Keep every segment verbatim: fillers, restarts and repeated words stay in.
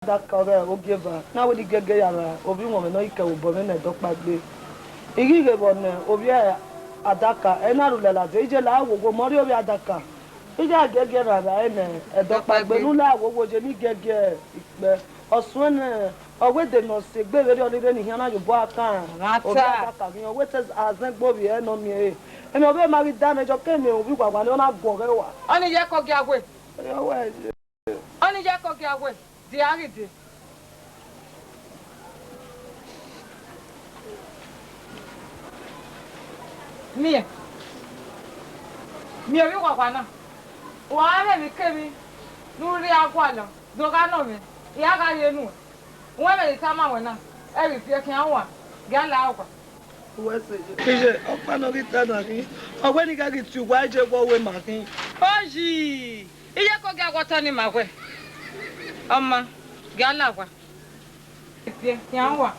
Adaka ọghe Ogieva, na wẹ ne I giẹgiẹ ya ra ovbi uwọnmwẹ ne ọ i kẹ vbe obọ mwẹ ne Ẹdọkpaegbe. I ghi ghe vbọ ne ovbi Adaka, ẹ na rhulẹ ladian, I je la wowo mẹ, ọ rhie ovbi Adaka. I gha giẹgiẹ ra ra ẹre ne Ẹdọkpaegbe ne u la wowo ye ne I giẹgiẹ ikpẹ. Ọ suẹn nẹ, ọ wẹ de ne ọ si egbe vberriọ ni rre ne I khian na ye obọ kan. Gha ovbi ta. Adaka ghi, ọ wẹ te azẹn gbe ovbi ẹre ne ọ miẹn ẹre. Ẹmwẹ ọ vbe ma ghi danmwẹ, ọ ke miẹn ovbi uwagwa ne ọ na guọghọ ẹre ua. Ọnii ye ẹko gia wẹ. Ọ rhie ọwẹ ye. Ọnii ye ẹko gia wẹ, dia ghi dee. Miẹn, miẹn ovbi uwagwa na, wa mwẹ emwi kemwi ne u rhie a gualọ, do gha nọ mwẹ, I a gha rhie nuẹn. Uwẹ vbe ne I tama ruẹ na, ẹ ghi viẹ khian ua, gie a la owa. Uwẹ sẹ ye. Iye, ọkpa ne ọ ghi ta na khin, ọ wẹ ne I gha ghi tie uwa iye vbe ọ wẹ ma khin. Oyi! Iye ko gie a wọtọ ni ma wẹ. Ọ ma, gie a la owa. Khian ua.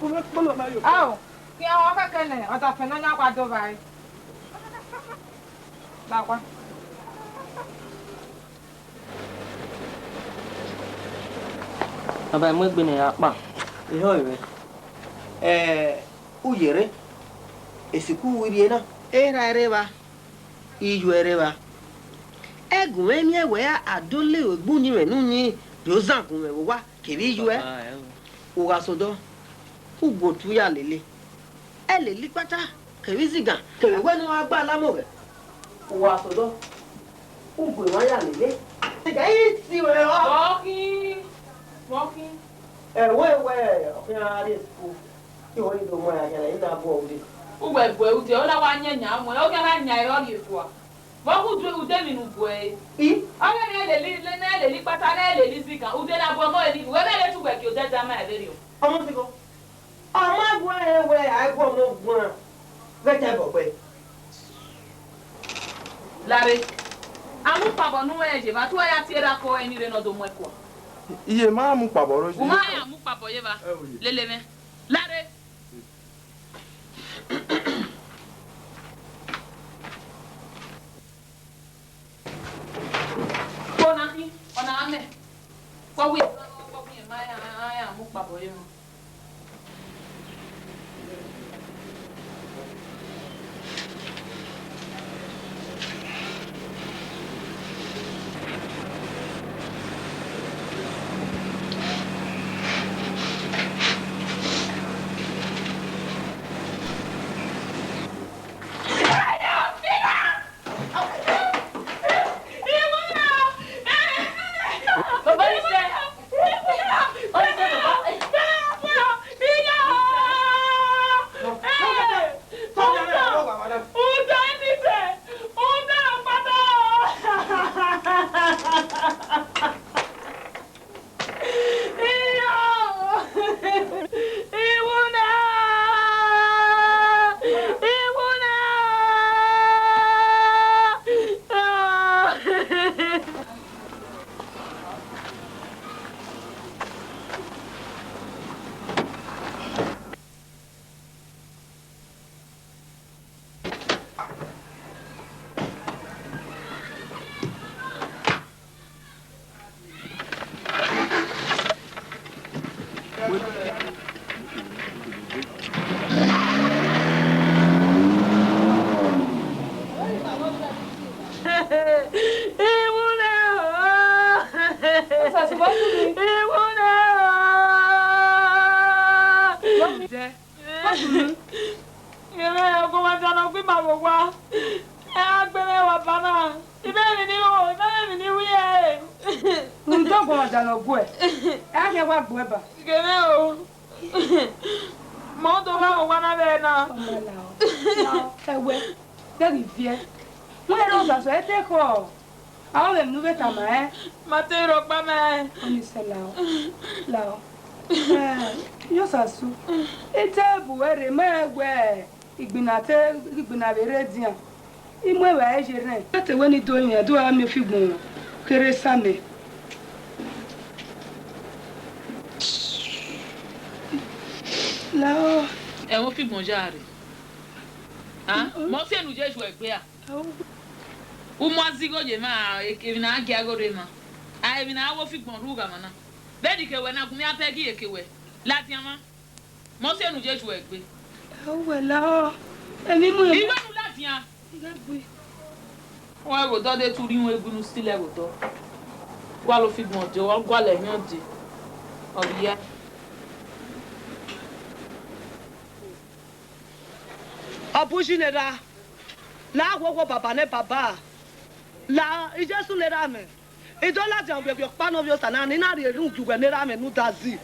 Uwẹ kpolo na yo. Ao, khian ua kẹkẹ nẹ, ọdafẹn ne ọ yan wa do vba ẹre. La owa. Baba, mu egbe ne ya kpa. Ehọ mwẹ. Eh, u yerre, esikuru u rrie na. Erha ẹre vba, iyu ẹre vba. Ẹgun mwẹ miẹn wẹ a do le egbe uyinmwẹ ne uyinmwẹ rhie ozan gun mwẹ vbe owa kevbe iyu ẹ. U gha sẹ odọ, u gu otu ya lele. Ẹ lele ikpata kevbe izigan kevbe wẹ ne ọ gha gba la amọghẹ. U gha sẹ odọ, u gu emwa ya lele. Izigan i si ruẹ ọ. Vbọ khin, vbọ khin. Ẹ wẹ wẹ ọ khian rrie school. Iwẹ ni do mu ẹre khian, I na bu ọre ude. Uwẹ bu ẹre ude, ọ na wa yan yan mu ẹre, ọ khian na yan ẹre ọ rrie fua. Vbọ khin ude, ude emwi ne u bu ẹre? I? Ọ ghe ne ẹ lele, ne ẹ lele ikpata, ne ẹ lele izigan, ude na bu ọmọ ẹre ni, wẹ mẹ lele uwẹ gie odẹ da ma ẹre rriọ. Ọmọ siko. Ọ ma guan rẹn wẹ a i gu ọmọ guan vbe ẹdẹ ẹbọ gbe. Lare, a mu ukpabọ ne u rẹn ye evba, te u ya tie erha ko ẹre ni rre ne ọ do mu ẹn kua. Iye, ma mu ukpabọ ro ye. U ma ya mu ukpabọ ye evba. Ẹ o ye. Lele mwẹ. Lare. Ọna khin, ọna mẹ. Kọ wẹ, kọ wẹ, ma ya, ma ya mu ukpabọ ye mwa. Iwunna o! Iwunna o! Ghẹ mwẹ ọguọmwadia ne ọ gu ima vbe owa, ẹ gha gbe mwẹ vbe aba na. I mwẹ emwi ne I ru, I mwẹ emwi ne I ru ẹre. Rhunmwuda ọguọmwadia ne ọ guẹ, ẹ gha khian wa gbe uẹ ba. Ghẹ mwẹ o. Mẹ ọ do vba vbe owa na vbe ẹre na. Ọma lao, lao, ẹwẹ, de ghi viẹ. Wẹ rre Osasu, ẹ te khọ. A ho vbe emwi ne u vbe tama ẹn. Ma te rhọkpa mẹ. Ọni sẹ lao, lao. Eh, Osasu, I te bu uwẹ rre, ma rẹn wẹ igbinna te, igbinna vbe rre edian. I mu evbare ye rrẹn. A te wẹ ne I do rinmwian, do ra miẹn ofigbọn kherhe sa mẹ. Lao. Ẹmwẹ ofigbọn ya rre. A? Mm-mm. Mẹ ọ fiẹ ne u ye ju ẹgbe a? Au. U mu azigho ye mwa, emwi ne a gia igho rre mwa. A, emwi ne a wẹ ofigbọn rre ugha mwa na. Vbene I ke wẹ na gun mẹ abeg, I ke wẹ. Ladian mwa. Mose ne u ye ju ẹre gbe. Ẹ, uwẹ la ọ. Emwi mu emwi. Iwẹ ne u ladian. I gha gbe. Wa vbe odọ de tu rri iwẹn egbe ne u stil ẹvbo odọ. Wa lo fi gbọn ọdiọn, wa gualọ ẹmwẹ ọdiọn. Ọ vbe ya. Ọ bu uyi ne erha, la ghuoghuo baba ne baba, la Jesu ne erha mwẹ. I do ladian wẹ vbe ọkpa ne ovbi Osa na, ne I na rhie erhunmwu gie uwẹ ne erha mwẹ ne u da zẹ.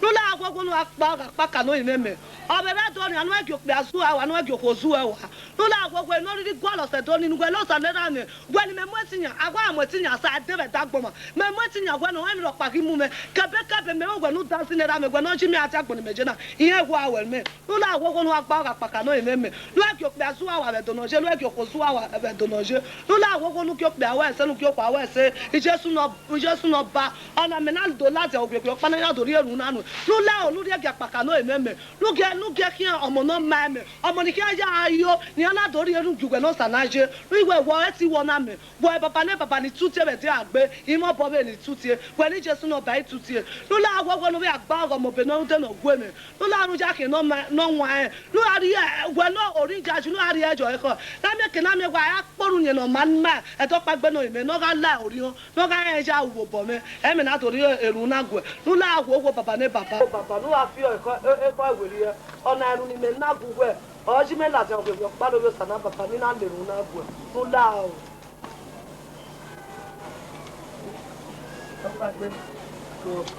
Ne u la ghuoghuo ne u gha kpa ọghe akpaka ne orinmwẹ mẹ. Ọ vbe vbe Ẹdo nian ne uwẹ gie okpia zẹ uwa, ne uwẹ gie okhuo zẹ uwa. Ne u la ghuoghuo ne ọ rhirhi gualọ sẹ Ẹdo nii, ne uwẹ la Osa ne erha mwẹ. Wẹ ne imẹ mu ẹtin yan, a wa mu ẹtin yan, sa ẹdẹ vbe ẹdẹ agbọn mwa. Mẹ mu ẹtin yan wẹ ne ọmwa emwi rhọkpa ghi mu mwẹ. Kẹbekẹbe mẹ rẹn wẹ ne u da zẹ ne erha mwẹ, wẹ ne ọ yi mẹ ra tie agbọn ne imẹ ye na. Irẹn wa wẹ mwẹ. Ne u la ghuoghuo ne u gha gba ọghe akpaka ne orinmwẹ mẹ. Ne uwẹ gie okpia zẹ uwa vbe Ẹdo ne ọ ye, ne uwẹ gie okhuo zẹ uwa vbe Ẹdo ne ọ ye. Ne u la ghuoghuo ne u gie okpia ru ẹse, ne u gie okhuo ru ẹse. Jesu ne ọ, Jesu ne Ọba. Ọna mẹ na do ladian wẹ vbe ọkpa ne a ya do rhie erhunmwu na nuẹn. Ne u la o, ne u rhie gie akpaka ne orinmwẹ mẹ. Ne u gie, ne u gie khian ọmọ ne ọ ma ẹmwẹ. Ọmọ ni khian ya yo, ne iran na do rhie erhunmwu gie uwẹ ne Osa na ye. Ne uwẹ wẹ ọre te iwẹ ọna mẹ. Wẹ baba ne baba ni tutie vbe ẹdẹ agbe, imẹ obọ vbe ni tutie, wẹ ne Jesu ne Ọba i tutie. Ne u la ghuoghuo ne u vbe gha gba ọghe ọmọ be ne ọ rhunmwuda ne ọ gu mwẹ. Ne u la rhunmwuda khian ne ọ ma, ne ọ wan rẹn. Ne u gha rhie, wẹ ne orinmwuda ju, ne u gha rhie ẹjọ ekhọe. Ne a miẹn ke ne a miẹn wẹ a ya kpọrọ uyẹn ne ọ ma ma, ẹdẹ ọkpa egbe ne orinmwẹ, ne ọ gha la oriọn, ne ọ gha rẹn ya ru vbe obọ mwẹ. Ẹmwẹ na do rhie erhunmwu na gu uwẹ. Ne u la ghuoghuo baba ne baba. Baba, ne u gha fi ekhọe, ekhọe werriẹ. Ọna erhunmwu ne imẹ na gu uwẹ. Ọ yi mẹ ladian wẹ vbe ọkpa ne ovbi Osa na baba, ne I na la erhunmwu na gu uwẹ. Ne u la o.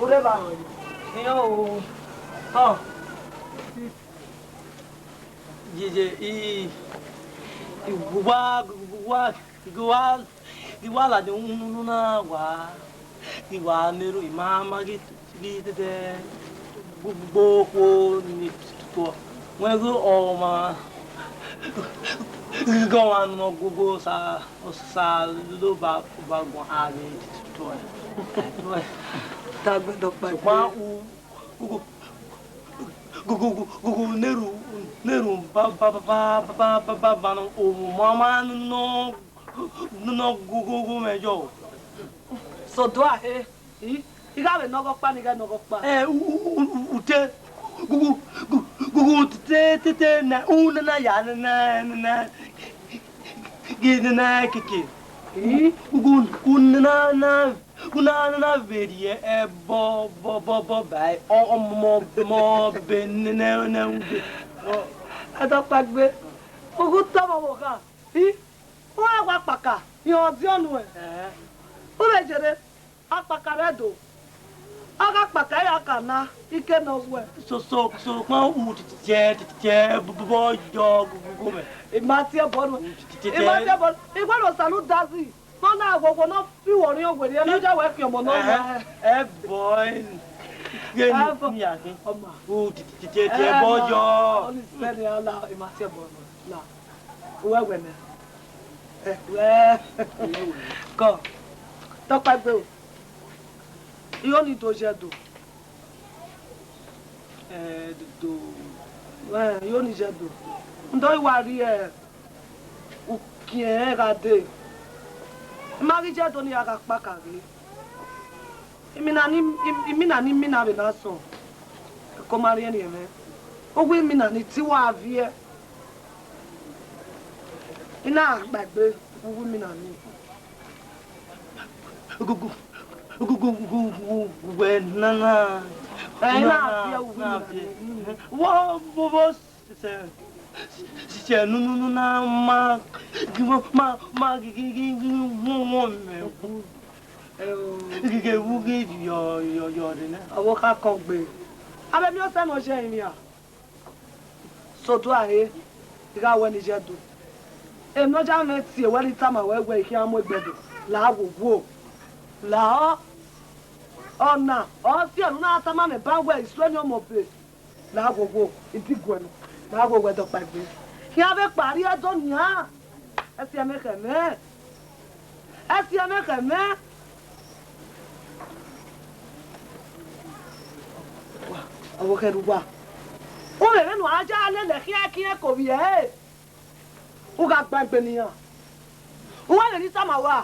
Urhe evba. Iran o. Ọ. Ye, ye, I, I wa, wa, wa, I wa ladian unu na wa. I wa ne erhunmwu, I ma, ma ghi, ghi dẹdẹ gbe okhuo ni tuọ. Wẹ ghe ọmwa, ghe ọmwa ne ọ gu, gu Osa, Osa do ba, ba guan a ghi tuọ. Dagbe dọkpa. Sokpan u, gu, gu, ne erhunmwu, ne erhunmwu ba, ba, ba, ba, ba, ba, ba, ba, ne ọmwa ma nọ, nọ gu, gu, gu mwẹ yọ. Sodua he. I, I gha vbe nọ ọghe ọkpa, ne I gha nọ ọghe ọkpa. Ẹ, u, u, u, u te, gu, gu, gu, gu, te, te, te, na, u na, na, ya, na, na, na, na, ghe, na, na, keke. I? Gu, gu, gu, na, na, na, gu, na, na, na, vbe rhie ẹbọ, bọ, bọ, bọ, ba, ọ, ọ, mọ, mọ, be, ne, ne, ne, u de. Ọ, ẹdọkpa gbe. Ugu tama vbe okha. I? U gha wa kpaka, rẹn ọdiọn nuẹn. Ẹ. U vbe yerre. Akpaka rre do. A gha kpaka, iran ka na, I ke nọ wẹ. So, so, so, ma u titẹ, titẹ, bọ, bọ, yọ, gu, gu, gu, mẹ. I ma tie ẹbọ nuẹn. U titẹ. I ma tie ẹbọ. I wẹ ne Osa ne u da zẹ. Ne ọ na ghwoghwo, ne ọ fi uwẹ orhiọn werriẹ, ne ọ ya wẹ khian ọmọ ne ọ wan. Ẹhẹn. Ẹbọ, ẹ, ghẹ ni, ẹbọ. Ni a khin. Ọma. U titẹ, titẹ, titẹ, ẹbọ yọ. Ọni sẹ ne a la, I ma tie ẹbọ nuẹn. La. Uwẹ wẹ nẹ. Ẹ, wẹ. Kọ. Tọkpa gbe o. Iyo ni do ye do. Ẹ, do. Ẹ, iyo ni ye do. Ndo i wa rrie ukiẹn gha dee. I ma ghi ye do ne I gha kpaka ghe. Imina ni, im-, imina ni mina vbe na sọn. Ẹko ma rhiẹnrhiẹn mwẹ. Uwu imina ni te uwa viẹ. I na kpaegbe uwu imina ni. Gugu, gugu, gugu, wẹ nana. Ẹ, i na viẹ uwu imina ni. Wo, wo, wo, sẹ, sẹ, nu, nu, nu, na ma, gi, ma, ma, gi, gi, gi, gi, wo, wo, mẹ. Ẹ o. Gi, gi, wu, gi, yọ, yọ, yọ, de nẹ. Ọvbokhan kọn gbe. Avbe miẹn ọsẹ ne ọ ye ẹrinmwi a? Sodua he, I gha wẹ ne I ye do. Emwi ne ọ ya mwẹ tie wẹ ne I tama ruẹ wẹ I khian mu egbe do, la wo wo. La ọ. Ọna, ọ si ẹre ne u na tama mwẹ ban wẹ I suẹn ọmọ be. La wo wo, I diguẹ nọ. La wo wo ẹdọkpaegbe. Khian vbe kpa rrie Ẹdo nian. Ẹsiẹmwẹ khẹ mwẹ. Ẹsiẹmwẹ khẹ mwẹ. Wa, ọvbokhan erha uwa. U vbe vbe ne u ra ya lele khian ẹkiẹn ke ovbi ẹre. U gha gba egbe ne iran. U wẹ vbe ne I tama ruẹ a?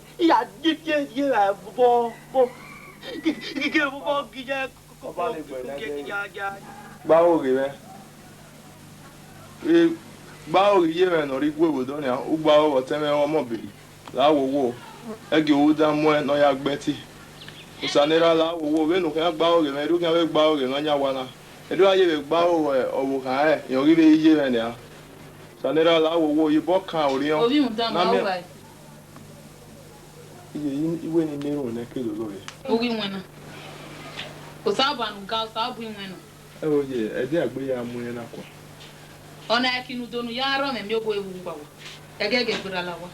I ya die die ye vbe vbọ, vbọ. Gige vbọ, gige. Ọba ni gbẹn nẹ. Gba oghe mwẹ. E, gba oghe iye mwẹ ne ọ rre igue vbe odọ nian, u gba oghe ọtẹn mwẹ ọmọ beri. La wo wo, ẹgie u da muẹn ne ọ ya gbe ẹtin. Osa ne erha la wo wo, vbene u khian gba oghe mwẹ, erha u khian vbe gba oghe mwẹ ọyan wa na. Erha ye vbe gba oghe ọvbokhan rẹ, rẹn ọ ghi vbe iye mwẹ nian. Osa ne erha la wo wo, ye obọ kan orhiọn. Ovbi rhunmwuda ne a miẹn. Iye, i wẹ ne I miẹn erhunmwu nẹ ke lolo re. U ghi winna. Osanobua ne u ga, Osanobua i winna. Ẹvbo ye, ẹdẹ a gbe ya mu iran na kua. Ọna ẹki ne u do ne u ya rrọọ mwẹ miẹn obo ẹvbo uwa wa. Ẹgẹgẹ gberra la owa.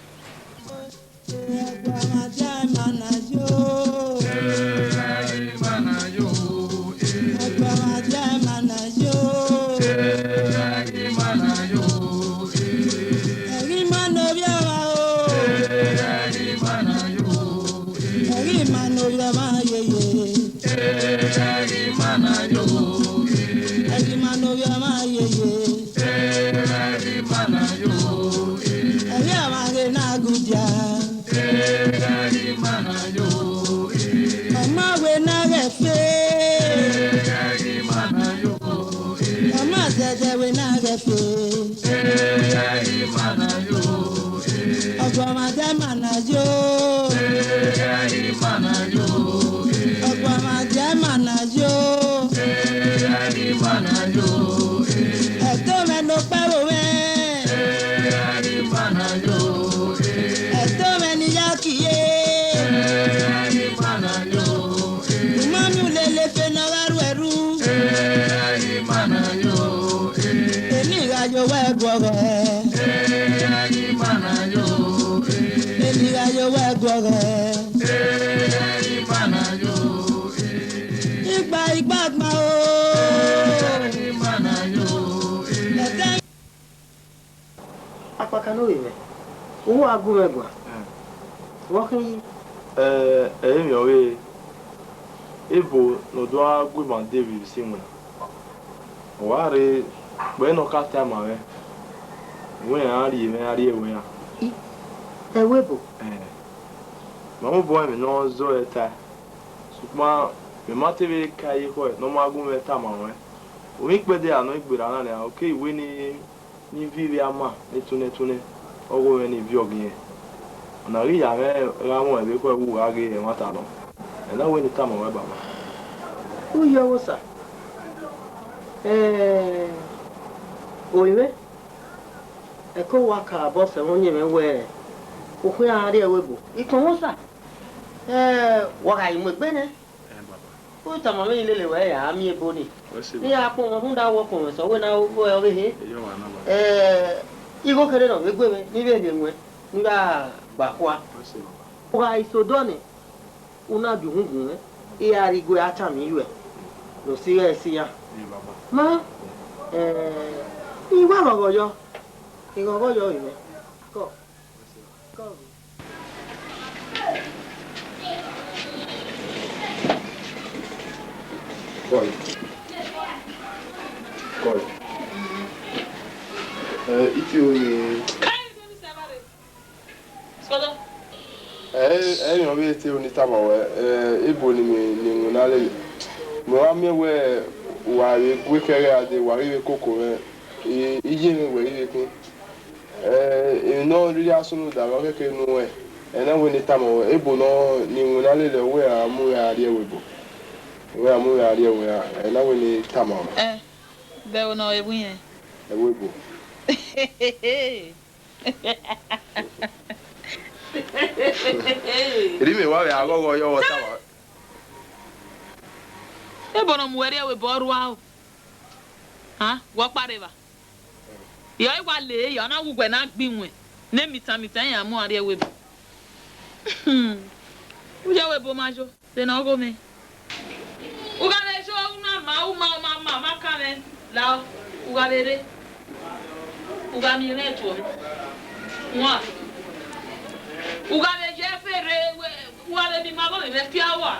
Ẹgima ne ovbi ọmwa o. Ẹgima ne ovbi ọmwa yeye. Ẹgima ne ovbi ọmwa yeye. Ẹgima na yo. Ẹghi ọmwa ghe na gudia. Ọma wẹ na ghẹ fe. Ọma zẹdẹ wẹ na ghẹ fe. Ọguọmwadia ma na yo. Ọguọmwadia ma na yo. Ẹdẹ mwẹ ne okpẹvbo mwẹ. Ẹdẹ mwẹ ne I ya kie. U ma miẹn ulele fe ne ọ gha ru ẹru. Eni gha ye owẹ guọghọ. Eni gha ye owẹ guọghọ. Igba igba gba o. Ẹdẹ Akpaka ne ovbi mwẹ, uwu a gu mwẹ guan. Vbe ọ khin yi? Ẹ, ẹ i mwẹ ọvbehe, ebo ne ọ do gha gu ima de vbe isi iwinna, ọ wa rre, ukpẹ ne ọ ka tama mwẹ wẹẹ, iran rhie mwẹ, a rhie ẹvbo iran. I, ẹvbo ebo? Ẹ, ma mobọ rẹn emwi ne ọ zẹ ọre tae, sokpan mẹ ma te vbe ka ye ekhọe ne ọ ma gu mwẹ tama ruẹn. Ovbi ikpẹdẹ ra nọ gberra na nian, ọ keghi wẹ ne ne I viọ ivbi ama ne tunẹtunẹ, ọghe mwẹ ne I viọ ọghe irẹn. Ọna ghi ya mwẹ gha mwẹ vbe ekhọe vbe uwa ghe ẹmwata nọ. Ẹ na wẹ ne I tama ruẹ baba. U yọ vbe Osa. Ẹ, orinmwẹ, ẹko wa ka bọ sẹ vbe ọyẹnmwẹ wẹẹ, okhuo iran rrie ẹvbo ebo. Ikpọnmwẹ Osa, ẹ, wa gha mu egbe nẹ. Ẹ, baba. U tama mwẹ ne I lele ruẹ ya miẹn ebo nii. Wẹ sẹ, ne I ya kpọnmwẹ rhunmwuda wẹ ọkpọnmwẹ sẹ wẹ na ghe ọvbehe. Eyọ wa na, baba. Ẹ, igho kherhe ne ọ vbe gue mwẹ, ne I vbe rhie ruẹn, ne I gha gba khua. Wẹ sẹ, baba. U gha i sẹ odọ nẹ, u na gie uhunmwu gun mwẹ, I gha rhie igue a tama iyuẹ ne ọ si ighẹ ẹse iran. Ẹ, baba. Ma, ẹ, I wa ghọghọ yọ, I ghọghọ yọ vbe mwẹ. Kọ. Kọe. Kọe. Ẹ, iti oni. Ẹ, ẹ, emwi ọvbehe te oni tama wẹ, ẹ, ebo ne imẹ ne winna lele. Mẹ wa miẹn wẹ uwa vbe gu ekhẹghẹ a dee, wa ghi vbe koko mwẹ, i, iye mwẹ wẹ i vbe khin. Ẹ, emwi ne ọ rhirhi a sunu da vbe ọ khẹke nuẹn, Ẹ na wẹ ne I tama ruẹ, ebo nọ ne iwinna lele ruẹ a mu ruẹ a rrie ẹvbo ebo. Ruẹ a mu ruẹ a rrie ẹvbo, ẹ na wẹ ne I tama ruẹ. Ẹ, vbe ẹvbo nọ, ẹvbo irẹn. Ẹvbo ebo. Erha mwẹ wa vbe aghọghọ yọ vbe ọ tama. Ebo ne ọ mu uwẹ rrie ẹvbo ebo ọ rua o. Ha, wẹ ọkpa rre evba. Yọ, I wa le, yọ na wu uwẹ na gbe iwẹn, ne emitan mitan iran mu uwa rrie ẹvbo ebo. U ye ẹvbo ebo ma yo, de ne ọ gho mwẹ. U gha vbe yo, u na ma, u ma, u ma ma, ma kan mwẹ, lao, u gha vbe rre, u gha miẹn mwẹ tuẹ. Wan, u gha vbe ye ẹfe rre, wẹ, u gha vbe miẹn ima vbe ọ vbe fian uwa.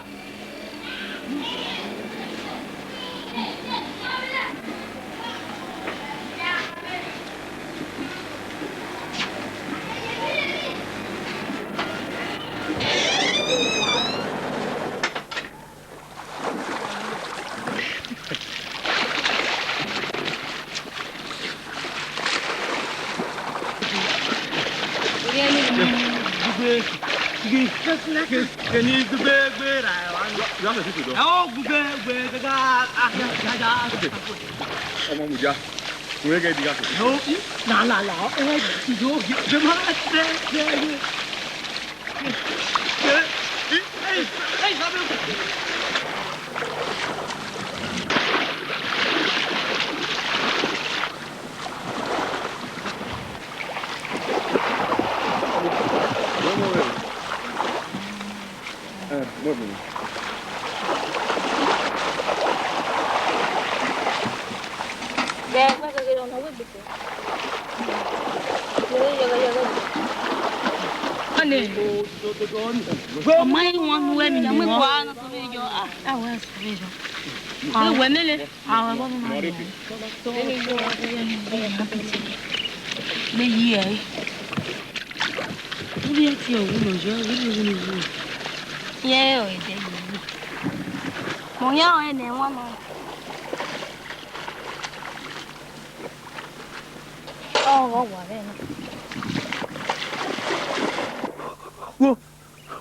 Dugbe, dugbe, keni dugbe gbe ra ẹwa. Ẹ o, dugbe gbe gaga. Ọmọ mudia. Wẹ gẹ diga so. No, na, na, na. Ẹ, yo, yo, yo, ma, ẹ, ẹ, ẹ. Ọnẹ. Ọ ma i wan nu ẹmwẹ ne ọ. Wẹ mele. Ne yi ẹre. Uvbi ẹtin ọvbu nọ yọ, vbene vbene vbene. Iẹn ọre ẹdẹ yi. Mẹ ọ yan ọre ne ẹmwẹ na. Ọ ghe ọ wa vbe na. Wo,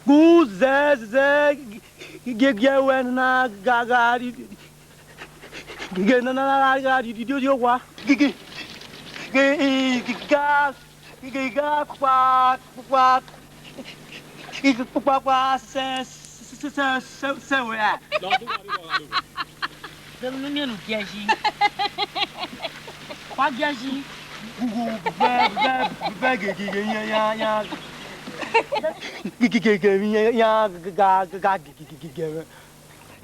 gu zẹ zẹ, gie gie wẹ na gha gha ri, gie na na gha gha ri ri ri owa. Gie gie gie gie gha. Ige iga kpukpa, kpukpa, ige kpukpa kpa sẹ, sẹ, sẹ, sẹ, sẹ, sẹ wẹ a. Dẹmwẹ ne u miẹn ne u giẹ yi. Wa giẹ yi. Gugu, bẹ, bẹ, bẹ, ge, ge, ge, yan, yan, yan. Ge, ge, ge, ge, yan, yan, ga, ga, ga, ga, ge, ge, ge, ge, ge, ge.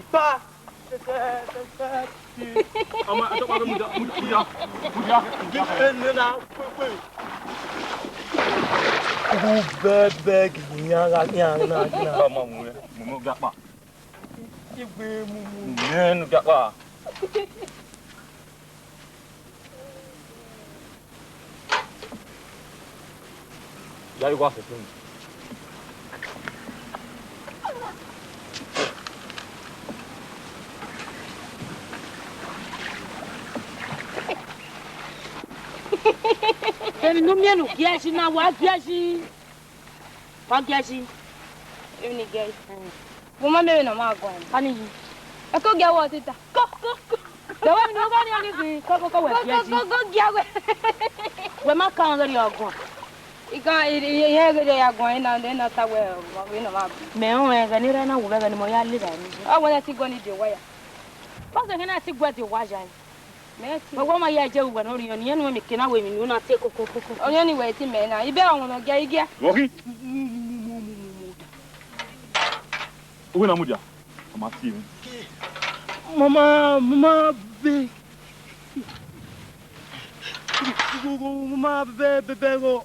Ipa. Ọmọ, ẹ tọkpa ke mudia, mudia, mudia, mudia. Ẹ nẹ na, kpe, kpe. Ugu bẹbẹ gidi yan gha, yan na, yan. Ọmọ mu, mu, mu, gakpa. Igbe mu, mu. Mu, mu, gakpa. Ya igho asese ni. Emwi ne u miẹn ne u giẹ yi na, wa giẹ yi. Wa giẹ yi. Emwi ne I giẹ yi. Vbe ọ ma miẹn vbene ọ ma guan? Ani yi. Ẹ ko giẹ wẹ ọtẹta. Ko, ko, ko. Dẹ wẹ emwi ne u gha nian ni ghi ko, ko, ko, wẹ giẹ yi. Ko, ko, ko, giẹ wẹ. Wẹ ma ka ọnrẹn ghe ọ guan. I kan, i, i, i, i ghe ya guan, I na, I na ta wẹ, ọ, vbene ọ ma guan. Mẹ rẹn ẹghẹ ne I rre na, wẹ ẹghẹ ne mọ ya le ra ni. Ọ wẹ na ti guan ni de owa ya. Ọ sẹ ẹghẹ na ti guẹ de owa ya. Mẹ ti. Wẹ, wẹ ma ya je uwẹ ne ọ rhiọn, ne irẹn nu mẹ ke na wẹ emwi ne u na te ko, ko, ko, ko. Ọ rhiọn ni wẹ ti mẹ na, I bẹ ọmwa ne ọ giẹ, I giẹ. Vbọ khin? Uwẹ na mudia, ọ ma tie mwẹ. Mama, mama, be. Mama, be, be, be, go,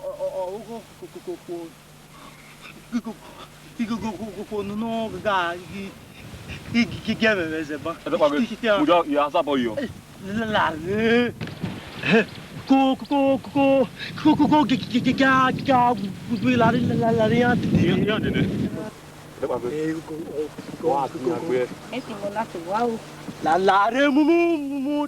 go, go, go, go. Igho, igho, igho, igho, igho, no, no, ga, gi, gi, gi, gi, ẹmwẹ mwẹ zẹ ban. Ẹ tọkpa ghe, mudia, ya sabọ yọ. La, la, eh. Ko, ko, ko, gi, gi, gi, ga, ga, gu, gu, la, la, la, la, ya dede. Ya dede. Ẹ tọkpa ghe. Eh, igho, igho, igho, igho. Wa ti na gbe. Ẹ ti mọ na ti wa o. La, la, re, mu, mu, mu, mu.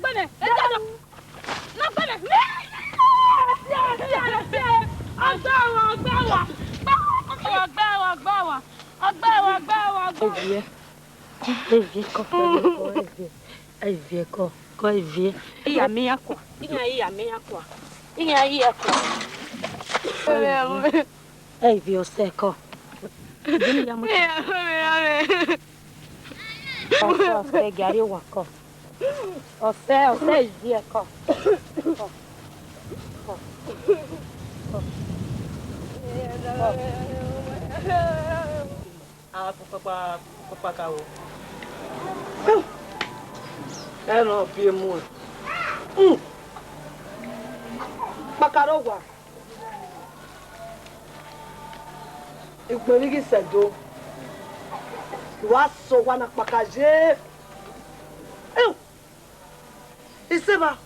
gbẹnẹ, ẹ jẹ nọ. Na gbẹnẹ. Ọgbẹwa, ọgbẹwa. Ọgbẹwa, ọgbẹwa, ọgbẹwa. Ọgbẹwa, ọgbẹwa, ọgbẹwa. Eviẹ, eviẹ kọ, eviẹ kọ, eviẹ, eviẹ kọ, kọ eviẹ. Iya mẹ iran kua, iran iya mẹ iran kua, iran iya kua. Eviẹ ọsẹ kọ. Ọsẹ, ọsẹ, gia rrie owa kọ. Ọsẹ, ọsẹ, eviẹ kọ. Kọ, kọ, kọ, kọ. A kpakpa, kpakpa ka wo. Ẹ nọ biẹ mu ẹ. Kpakaro wa. Ikpẹn vbe ghi sẹ do. Wa sẹ owa na kpaka ye. Iseva,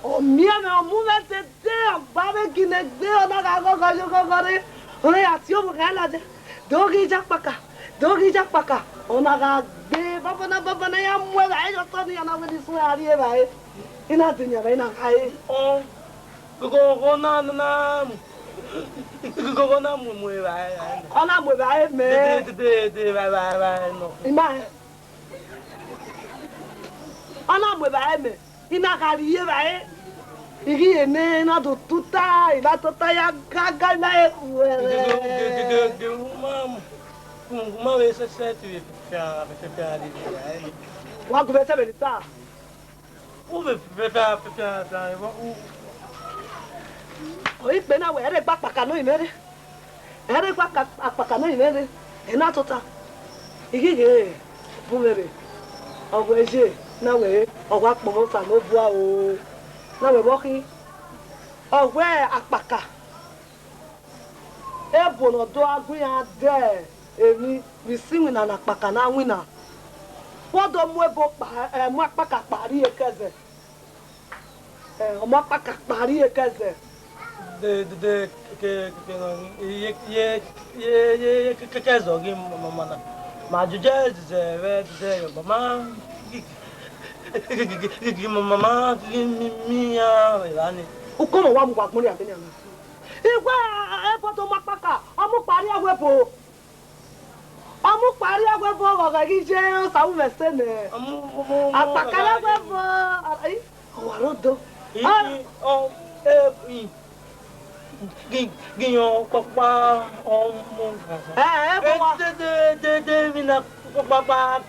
ọ miẹn mwẹ, ọ mu mwẹ dede, ọ gba vbe ginẹ egbe, ọ na gha ghọghọ ye oghọghọ rre, ọ na ya tie ovbi okhian ladian, do ghi ya kpaka, do ghi ya kpaka, ọ na gha gbe, banbanna banbanna, iran mu evbare ye otọ ne iran na wẹ ne I suẹn a rrie evbare, I na dẹ inian evbare, I na gha re. Ọ, gogo na, na, na, gogo na mu, mu evbare, ọ na mu evbare mẹ. De, de, de, de, evbare, evbare, evbare nọ. I ma rẹn. Ọ na mu evbare mẹ, I na gha rrie evbare, I ghi re nẹ, I na do tuta, I na tota ya gaga, I na re khuẹrhẹ. Gege, gege, gege, gege, u ma mu, u ma vbe sẹsẹ te vbe fian, fian, fian, fian, rrie evbare. Wa gu mwẹ sẹ vbene I ta. U vbe fian, fian, fian, fian, fian, u. Ọre ikpe na wẹ, ẹre gba kpaka nọ imẹ rre. Ẹre gba ka-, akpaka nọ imẹ rre, ẹ na tota. I ghi ghe bu mwẹ rre, ọ wẹ ye, na wẹ ọ wa kpọnmwẹ Osanobua o, na wẹ vbe ọ khin, ọ wẹ akpaka, ebo ne ọ do gha gu iran dẹ emwi vbe isi iwinna ne akpaka na winna, vbe ọ do mu ebo kpa, ẹ, mu akpaka kpa rrie kẹzẹ. Ẹ, ọ mu akpaka kpa rrie kẹzẹ. De, de, de, ke, ke, ke, ye, ye, ye, ye, ye, ke, ke, ke zọ ghi ma, ma, ma na. Ma jujẹ zẹ vbe, zẹ vbe, ma, ma, gi, gi, gi, ma, ma, ma, gi, mi, mi, ya, vbe la ni. Uko nọ wa mu wa gbọn ria bene a na. Iwẹ, ebo do mu akpaka, ọ mu kpa rrie ẹvbo ebo. Ọ mu kpa rrie ẹvbo ebo, ọ ghọghọ ghi ye osa ru mwẹ sẹ nẹ. Ọ mu, mu, mu, mu, akpaka rrie ẹvbo ebo, ai, ọ wa rre odo. I, ah, i, ọ, e, i, gi, gi yọn kpakpa, ọ mu. Ẹ, ẹ, ẹ, bọ wa. De, de, de, de, mi na kpakpa.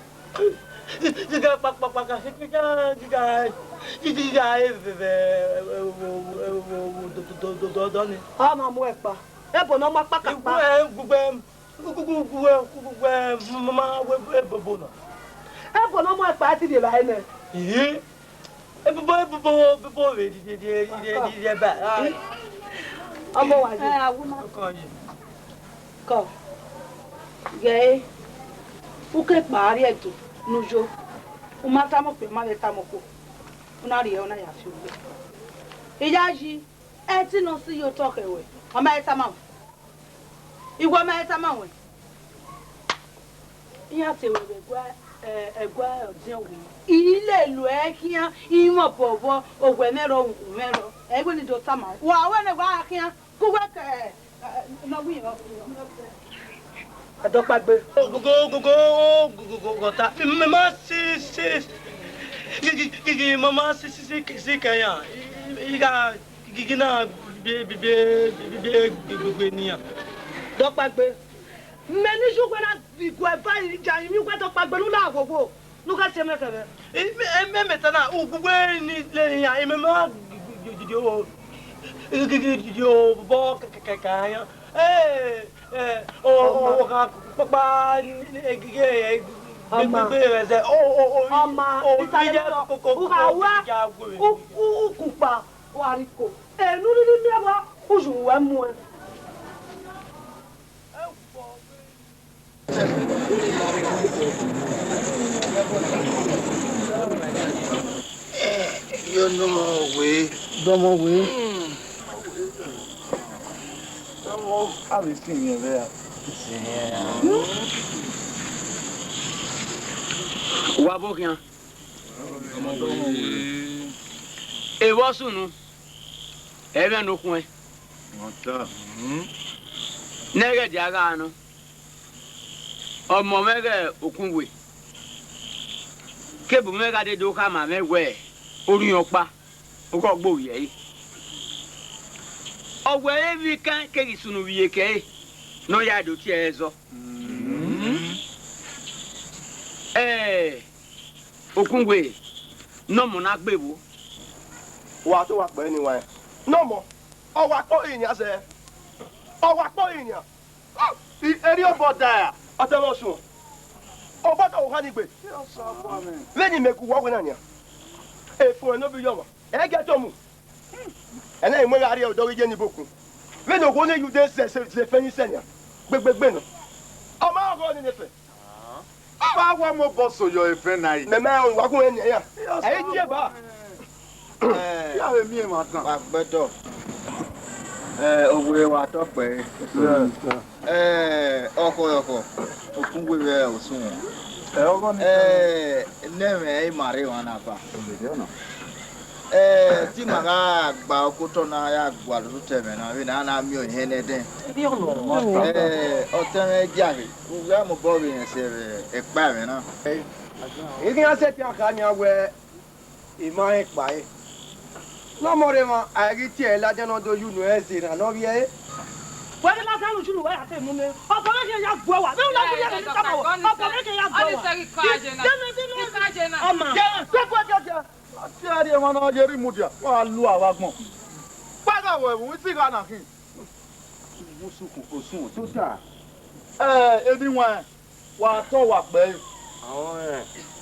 Giga kpakpa, kpakpa, giga, giga, giga, e, e, e, e, do, do, do, do, do, do, ni. Ọ ma mu ẹkpa. Ebo ne ọ mu akpaka kpa. Igu, ẹ, gbogbo, gbogbo, gbogbo, gbogbo, ma, ma, we, ebobo na. Ebo ne ọ mu ẹkpa ti rhie evbare nẹ. Ee. Ebobo, ebobo, ebobo vbe rhie, rhie, rhie, rhie, rhie ba. Ọmọ wa ye. Ẹ, awuna. Ọkọ ye. Kọ, ghẹ ẹre, u ke kpa rrie ẹdun ne u yo, u ma tama okpia, u ma vbe tama okhuo, u na rhie ẹre, u na ya fi uwẹ. I ya yi, ẹtin ne ọ si ye otọ khẹ ruẹ, ọ ma he tama ruẹ. Iwẹ ọ ma he tama ruẹ. Iran te ruẹ vbe ẹguae, ẹ, ẹguae ọdiọn wẹ. I lele uẹ khian, I mwẹ obọ vbọ, owẹ mwẹ rrọọ, uhunmwu mwẹ rrọọ. Ẹ i wẹ ne I do tama ruẹ. Wa wẹ nẹ wa khian. Ke uwẹ ke, eh, ne ọ wẹ irẹn. Adọkpagbe. Gogo, gogo, gogo, gogo, ta. Mẹ ma si, si, gigi, mẹ ma si, si, si, si kẹ iran. I, I gha gigi na bie, bie, bie, bie, bie, bie, bie, bie ne iran. Adọkpagbe. Mẹ ne I yu wẹ na vbe iguẹ eva ya rinmwian uwẹ Adọkpagbe ne u na wowo. Ne u ghẹ si ẹmwẹ kẹmwẹ. Ẹ, mẹ, mẹ, mẹ ta na, ugbugbe ni lele iran, imẹ ma gidi o, gidi o, bọ kẹkẹkẹ iran. Ẹ, ẹ, o, o, o ka kpakpa, ẹ, gidi, ẹ, ọma, gbegbe rẹ zẹ, o, o, o, ọma, o, italẹ iye lọ, ko, ko, u ka ko, wa, ko, ko, u, u, u ku kpa, wa ri ko. Enu rhirhi miẹn vbọ, u yu wẹ muẹn. Ẹ, u bọ wẹ. Yo no we. Dọmọ we. Dọmọ, a vbe sin yẹn vbe a. Wa vbe okhian. Evba sunu, ẹmwẹ ne okhuẹn. Ne ẹghẹ dia gha nọ. Ọmọ mwẹ ghe Okunwe, kevbe mwẹ gha dede khama mwẹ wẹẹ, orhiọn ọkpa, oghẹ ọ gbe ovbi ẹre. Ọ wẹ emwi kan keghi sunu vbe iyeke ẹre ne ọ ya do tie ẹre zọ. Ẹ, Okunwe, ne ọmọ na gbe vbo? Wa to wa kpẹẹ ni wa rẹn. Ne ọmọ, ọ wa kpọ rinnian sẹ, ọ wa kpọ rinnian. I, erriọ obọ da ra? Ọtẹn mwẹ Ọsun, obọ da ohan ni gbe. Vbene imẹ gu uwa wẹ na nian, efun ẹn ne ovbi yọ ọmwa, ẹ i gie ẹdẹ mu. Ẹna i mu gha rrie odọ ghi ye ni bokun. Vbene owo ne yu de zẹ zẹ zẹ fẹn ni sẹ nian, gbegbegbe nọ. Ọ ma ghe ọnii ne fẹn. Ọ wa wa mobọ so yọ efẹn na yi. Mẹ ma rẹn wa gun ẹn nian ya. Ẹ i tie ba. Ẹ, ya vbe miẹn emwa dan. Wa gbẹdọ. Ẹ, owe wa tọ kpẹre. Ẹ, ọkhọ ọkhọ, Okunwe vbe Osunmwu. Ẹ, ọghọ ni. Ẹ, ne ẹmwẹ i ma rre emwa na ba. Ẹ, te ima gha gba okotọ na ya gualọ otọ ẹmwẹ na, vbene a na miẹn ọẹn hẹn nẹdẹn. Ẹ, ọtẹn mwẹ Igiaghe, u gha mobọ vbe rẹn sẹ vbe ẹkpa ẹmwẹ na. I khian sẹtin kha nian wẹẹ, I ma rẹn kpa ẹre. Ne ọmọ rre emwa, a i ghi tie ẹre ladian ne ọ do ye unu ẹre zẹ erhan ne ọ vbiẹ ẹre. Wẹ ghi ladian ne u ye unu wẹ ra te mu mẹ. Ọkọ mwẹ khian ya gbuẹ wa. Vbene u na gu ye ẹre ne I tama wẹ, ọkọ mwẹ khian ya gbuẹ wa. Ọma. Ọ tie ẹre emwa ne ọ ye rre mudia, wa lu avbe agbọn. Kpaegha wẹ vbe uwẹ isigha na khin. Osun, osun, tota. Ẹ, eniwaẹn, wa tọ wa kpẹre.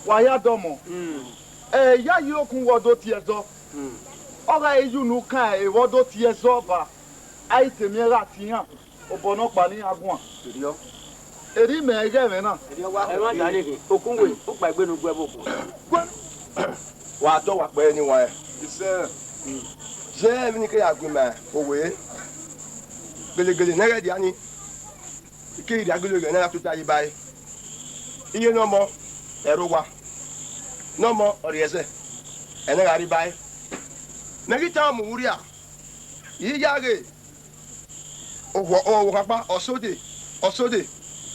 Wa ya dọmọ. Ẹ, ya yi okun wẹ ọ do tie ẹzọ. Ọ gha re ye unu kan ẹre vbe ọ do tie ẹzọ ba, a i te miẹn gha tie iran obọ nọkpa ne iran guan. Erriọ. Erriọ imẹ i ghẹ ẹmwẹ na. Erriọ wa. Ẹmwata ni khin, Okunwe, u kpaegbe ne u gu ẹvbo okhuo. Wa dọ wa kpẹre ni wa rẹn. Isẹ. Ye emwi ne I ke ya gu ima owe. Gelegele ne ẹghẹ dia ni, I keghi rhie agiloghẹ ne a ya tota ye ba ẹre. Iye ne ọmọ, ẹre owa. Ne ọmọ, ọ rhie ẹzẹ, ẹnẹ gha rhie ba ẹre. Mẹ ghi tama mu vbe urria, I ya ghe. Owa, owa ọkpakpa, ọ sẹ odẹ, ọ sẹ odẹ.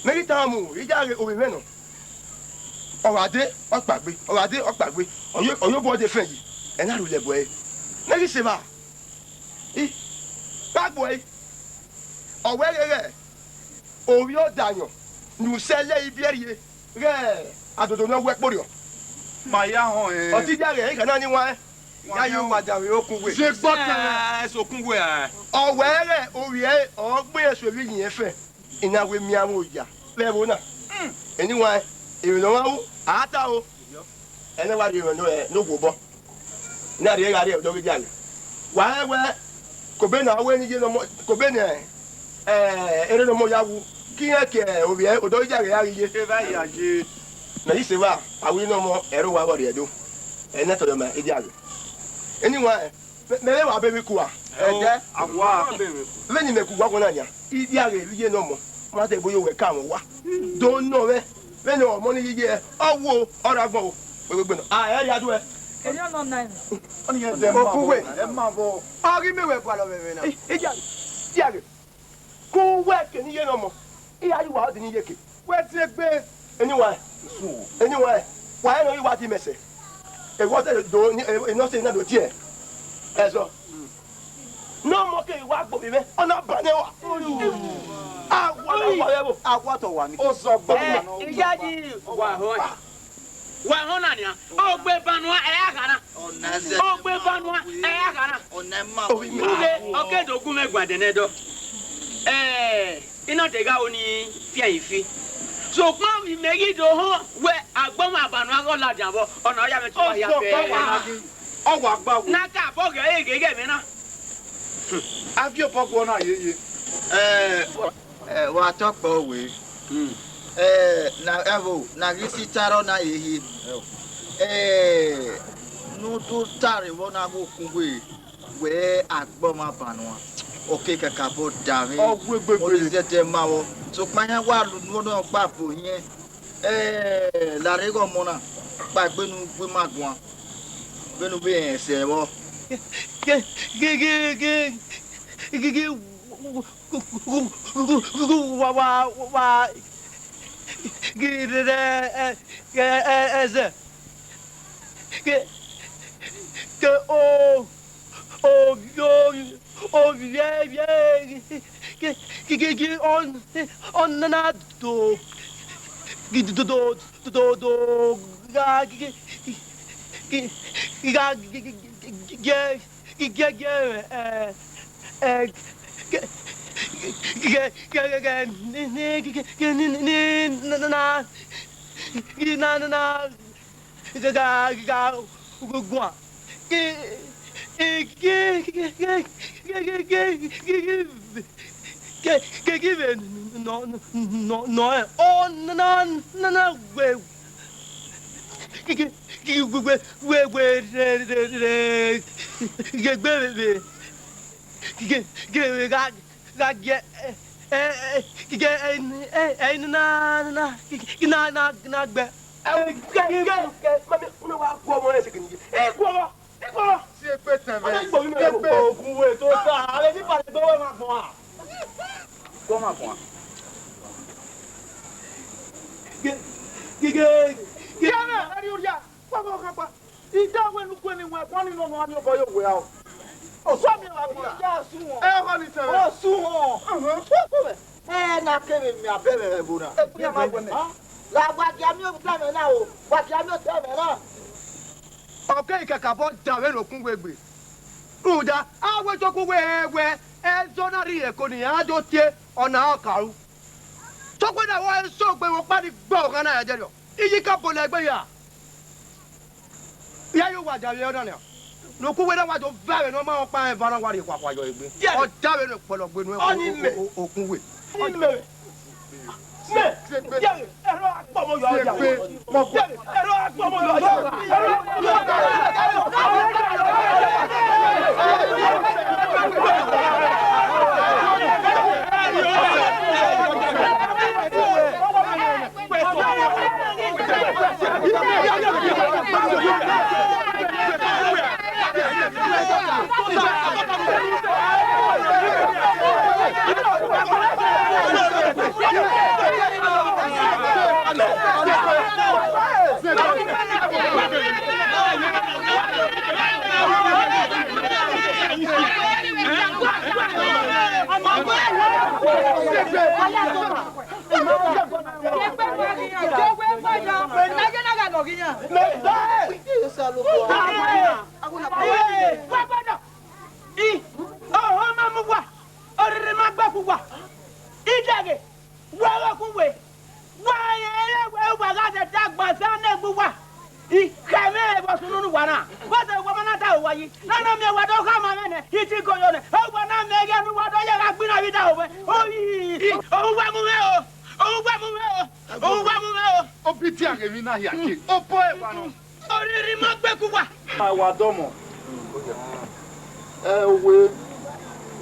Mẹ ghi tama mu, I ya ghe ovbi mwẹ nọ. Ọ gha dee, ọ kpaegbe, ọ gha dee, ọ kpaegbe. Ọ yo, ọ yo obọ dee fẹn yi, ẹ na rhulẹ bu ẹre. Mẹ ghi sẹ evba, I gha gbuẹ ẹre. Ọ wẹ ghe ghẹ ovbi ọdayọn ne usẹ lẹ ibiẹrhie ghẹ adodo ne ọ wẹ kporhiọ. Ma ya họn ẹn. Ọ te dia ghe, I khana ni wan ẹn. Ya ye uwa da vbe okun we. Ze gbọ tẹn. Ẹ, sokun we a. Ọ wẹ ghẹ ovbi ẹre ọ gbe esu emwi yin ẹfẹn, I na wẹ miẹn avbe oya vbe ẹvbo na. Eni wan ẹn, emwi ne ọ mwa ru, a ta o. Ẹnẹ wa rhie emwi ne ọ, ne okhuo obọ. Ne a rhie gha rrie ọdọ ghi dia nẹ. Wa rẹn wẹ, kobe ne a wẹ ne iye ne ọmọ, kobe ne, ẹ, erha ne ọmọ ya wu, ke irẹn ke ovbi ẹre odọ ghi dia ghe ya ghi ye. Evba ya ye. Mẹ ghi sẹ evba, a wẹ ne ọmọ, ẹre owa vbe ọ rhie do. Ẹ na tọyọ ma, idia ghe. Eni wan, mẹ, mẹ vbe wa be emwi kua. Ẹdẹ. Awa. Vbene imẹ gu uwa guan na nian, idia ghe vbe iye ne ọmọ, ma dẹ ebo yo wẹ ka mwẹ owa. Do nọ mwẹ, vbene ọmọ ni ye iye, ọ wo, ọ rre agbọn o. Wẹ wegbe nọ. A, ẹ rhie aduẹ. Erriọ nọ na ẹmwẹ. Ọni yẹn dẹ ma Okunwe. Ẹ ma vbọ. Ọ ghi miẹn wẹ gualọ vbe ẹmwẹ na. Idia, idia ghe. Ku wẹ ke ne iye ne ọmọ, I ya ye uwa ọdẹ ne iyeke. Wẹ tie egbe. Eni wan, eni wan, wa rẹn ne ọ ghi wa di mẹ sẹ. Ewa ọtẹ do ni, e, e, ne ọ sẹ na do tie ẹzọ. Ne ọmọ keghi wa gbe ovbi mwẹ, ọ na ba nẹ wa. A wa na wa vbe ẹvbo. A wa tọ wa ni. Ozọ gba wa nọ. Ẹ, iya yi wa họn. Wa họn na nian, ogbe banua ẹ ya khana. Ogbe banua ẹ ya khana. Ughe, ọ ke do gu mwẹ guan dẹnẹ dọ. Ẹ, I na te gha ru ni fian ifi. Sokpan imẹ ghi do họn wẹ agbọnmwẹ abanua ghe ọ ladian vbọ, ọna ọ ya mwẹ te uwa hia fẹẹrẹ. Ọ wa gba wu. Na ka bọ ghẹ ẹre ghẹ mwẹ na. A viọ obọ guọ na yeye. Ẹ, ẹ, wa tọ kpẹ owe. Eh, na, ẹvbo, na ghi si ta rọ na ye hie. Eh, ne u do tare vbọ na ghe okun wẹ, wẹ agbọmwa ban nuan. Ọ ke kakabọ da mwẹ. Ọ gu egbe gbe. Ọ ni zẹdẹ ma vbọ. Sokpan iran wa unu ọnii ọkpa bo hiẹn. Eh, larre ghe ọmọ na, kpaegbe ne u gu ima guan, vbene u vbe rẹn sẹ vbọ. Ge, ge, ge, ge, ge, ge, wa, wa, wa, ge, re, re, ẹ, ẹ, ẹ, ẹzẹ. Ge, ge, o, o, o, ovbiẹvbiẹ, ge, ge, ge, ge, ọ, ọ na, na do, ge, do, do, do, do, do, gha, ge, ge, ge, ge, gha, ge, ge, ge, ge, ge, ge, ge, ẹ, ẹ, ge, ge, ge, ge, ge, ni, ni, ge, ge, ge, ni, ni, ni, na, na, na, ge, na, na, na, gha, gha, gha, gu, guan. Ge, ge, ge, ge, ge, ge, vbe nọ, nọ, nọ, ẹ, ọ na, na, na, na, wẹ, ge, ge, ge, wẹ, wẹ, wẹ, wẹ, re, re, re, ge gbe vbe, vbe, ge, ge, vbe gha, gha gie, ẹ, ẹ, ẹ, ge, ẹ, ẹ, ẹ, na, na, na, ge, ge, na, na, na, gbẹ. Ẹ, ge, ge, ge, ma mi, ma mi wa gu ọmọ rẹ sẹ kene ye. Ẹ, gu ọmọ. Ẹ gbọrọ. Si egbe tẹn mwẹ. Ọmọ igbo ghi mẹ. Egbe. Ogun wẹ to ta, avbe ni pare gbe wẹ ma gbọn a. Gbọ ma gbọn a. Ge, ge, ge, ge. Yẹ mwẹ, ẹ rri orria. Wa gha ọkhan kpa. Ida wẹ ne u gue ne iwẹn, kua ni nọ nọ, a ni obọ ye owẹ a o. Osuọ miẹn vbe agbọn na. Ida osuọ. Ẹ, ọkhan ni tẹn mwẹ. Osuọ. Uhun. Wa kọ mwẹ. Ẹ na kevbe miẹn abẹ mwẹ vbe ẹvbo na. Ekpia ma wẹ mẹ. La wa gia miẹn otọ mwẹ na o. Wa gia miẹn otọ mwẹ na. Ọ keghi kakabọ da vbene okun wẹ egbe. Rhunmwuda, a wẹ te okun wẹ rẹn wẹ, ẹzọ na rhie ẹko ne iran do tie, ọna ọ ka ru. Sokpan na wẹ eso gbe vbe ọkpa ni gbe ọghan na ya dẹrriọ. Iye ka bọlọ egbe ya. Ya yo wa davbe ọna nia. Ne okun wẹ na wa do va vbe ne ọ ma ọkpa rẹn eva na wa rhie khuakhua yọ egbe. Ọ da vbe ne kpọlọ gbe nu okun wẹ. Ọni mẹ. Mẹ, ẹrọ agbọmọ yọ ya. Ẹrọ agbọmọ yọ ya. Ii, ọhọ ma mu uwa, orere ma gbe ku uwa, idiaghe, wa ghe okun wẹ, wa rẹn ẹre wẹ uwa gha zẹdẹ agbọn ẹzẹ ne egbe uwa. I khẹ mwẹ vbe ọ sunu ne uwa na, vbọzẹ uwa ma na da uwa yi, ne a na miẹn uwa do khama mwẹ nẹ, I ti gọyọ nẹ, uwa na mẹ ighẹ ne uwa do ye gha gbinna vbe idaho mwẹ. Oyi, ohu uwa mu mwẹ o, ohu uwa mu mwẹ o, ohu uwa mu mwẹ o. Obi idiaghe emwi na hia ke, obọ ẹwa nọ. Oriri ma gbe ku uwa. Ma wa dọmọ. Ẹ, owe,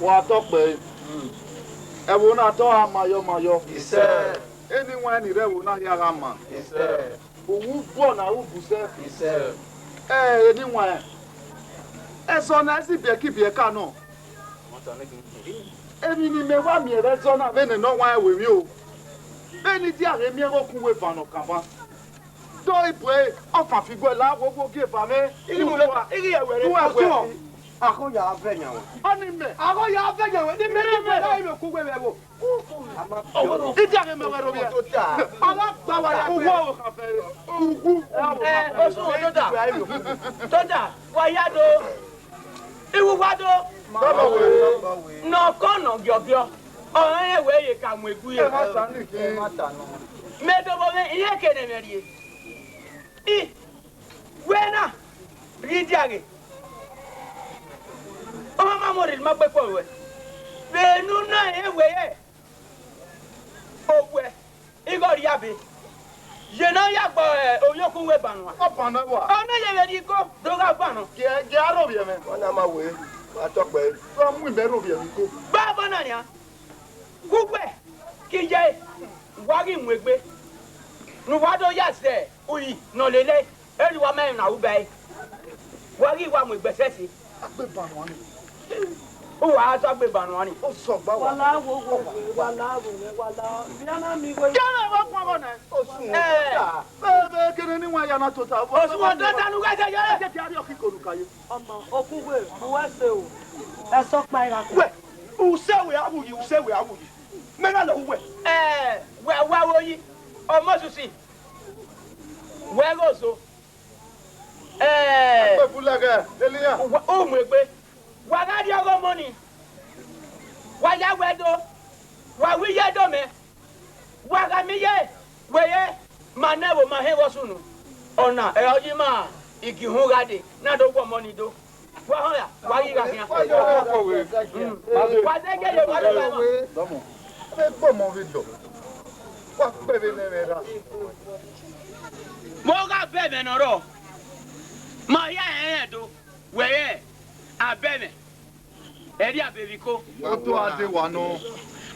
wa tọ kpẹre. Ẹvbo na tọ a mayọ mayọ. Isẹ. Eni wan ni rre ẹvbo na hia gha ma. Isẹ. Uwu bọ na ru bu sẹ. Isẹ. Ẹ, eni wan. Ẹzọ na esi biẹ ki biẹ ka nọ. Emwi ne imẹ wa miẹn vbe ẹzọ na vbe nene ọwan ẹvbo emwi o. Vbene idia ghe miẹn ghe okun weva nọ kanmwa. Do ibuẹ ọfan fi guẹ la wo wo gie eva mwẹ. Ighi mu lẹ, ighi ẹwẹrẹ, osuọ. Akho ya vẹ yan wẹ. Ọni mẹ. Akho ya vẹ yan wẹ. Ni mẹ ni mẹ na iro ku wẹ vbe ẹvbo. Idia ghe mẹ wẹ ro vbiẹ. Ọgha gba wa ya. Uwu ọvbokhan fẹre. Uwu. Ẹ, osuọ, Toda. Toda, wa ya do. Iwu wa do. Baba we. Nọ kọ nọ giọgiọ. Ọ rẹn wẹ ye ka mu egbe. Ẹ ma ta ni ke. Mẹ do vbe mwẹ, iye ke ne mwẹ rrie. I, wẹ na, rhie idia ghe. Ọ ma mu orhiọn ma gbe kpọ ruẹ. Vbe ne u na rẹn wẹ yẹ, owẹ, igho ya be. Ye ne ọ ya gbe, eh, ovbi okhuo uwe banọ a? Ọ banọ wa. Ọ na ye vbe rhie iko do gha banọ. Gie, gie a rhovbiẹ mwẹ. Ọ na ma wẹ, wa tọ kpẹ. Wa mu imẹ rhovbiẹ vbe iko. Gba abọ na nian. Uwẹ, ke iye, wa ghi mu egbe. Ne uwa do ya zẹ uri ne ọ lele, erriọ uwa ma rẹn ne a ru ba ẹre. Wa ghi wa mu egbe ẹsẹse. Agbeba nuan ni. Uwa a zọ agbeba nuan ni. Ọ sọ gba wa. Wa la wo, wo, wo, wa la wo, wa la. Ivbi a na miẹn igho. Yẹrẹ vbe ọkpọghọ nẹ. Osun. Eh. Vbe, vbe kene ne iwan ya na tota. Osun, ọ tota ne u ghẹ zẹ yẹrẹ. Ẹ jẹ gie a rhie ọkiko ne u ka ye. Ọmọ, okhuo uwe, bu uwẹ ẹse o. Ẹse ọkpa i gha khin. Wẹ, usẹ wẹ a vbe yi, usẹ wẹ a vbe yi. Mẹ gha lẹ uwẹ. Eh, wẹ, wẹ a vbe yi. Ọmọ Susi. Wẹ ghe ozo. Eh. Akpẹfulẹghẹ, Eliya. Wa, u mu egbe. Wa gha rrie ọghe ọmọ nii, wa ya wẹ do, wa ru iye do mẹ, wa gha miẹn iye, wẹ ye ma nẹ vbe ma hẹn vbe ọ sunu. Ọna ọre ọ yi ima igihun gha dee, na do gu ọmọ nii do. Wa họn ya, wa ghi gha khian. Mm. Wa zẹ gele, wa do gha. Vbe gbe ọmọ vbe dọ, wa kpe vbe nẹ mwẹ ra. Vbe ọ gha bẹ ẹmwẹ ne ọ rrọọ, ma hia rẹn rẹn do, wẹ rẹ a bẹ ẹmwẹ. Ẹrriọ a be vbe iko. Wa do a de wa nọ.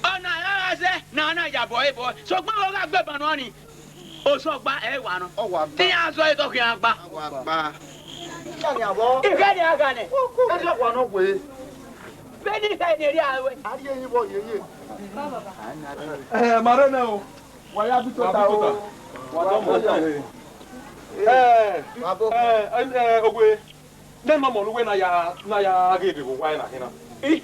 Ọna ra gha zẹ ne a na ya bọ ẹre bọ, sokpan ọ gha gbe banọ ni, osọgba ẹ wa nọ. Ọ wa gba. Te iran zọ ẹre te ọ khian gba. Ọ wa gba. Ighẹ ne a gha nẹ. Ẹrriọ wa nọ wẹ. Vbene ighẹ ne erriọ a wẹ. A rhie yi vbọ yeye. Eh, ma rre nẹ o. Wa ya bi tota o. Wa dọ mọ. Eh, eh, eh, ogbe. Nene ọmọ ne uwẹ na ya, na ya ghe vbe owa na khin na. I,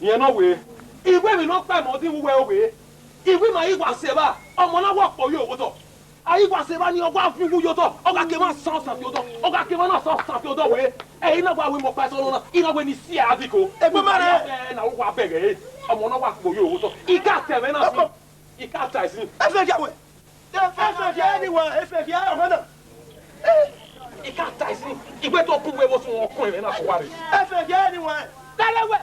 rẹn nọ wẹ, iwẹ emwi ne ọ kpa ẹmwẹ ọdinvun uwẹ ro wẹ, iwẹ ima ghi wa sẹ evba, ọmọ na wa kpọ ye owotọ. A ghi wa sẹ evba ni, ọ wa viọ uwu ye otọ, ọ gha ke emwa asan asan fi odọ, ọ gha ke emwa na asan asan fi odọ wẹ, ẹ, I na wa ru imẹ ọkpa ẹsọnọ na, I na wẹ ne I si ẹre a diko. Egbe ma rẹ. Ẹ, na wa bẹghe ẹre, ọmọ na wa kpọ ye owotọ. I ka ta ẹmwẹ na si, I ka ta ẹsin. Ẹ fẹ gha wẹ. Efẹn khian ni wa, efẹn khian ọmọ na. I ka ta ẹsin, I wẹ te ọ ku wẹ vbe ọ sunu ọkun ẹmwẹ na sẹ uwa rre. Efẹn khian ni wa. Dale wẹ.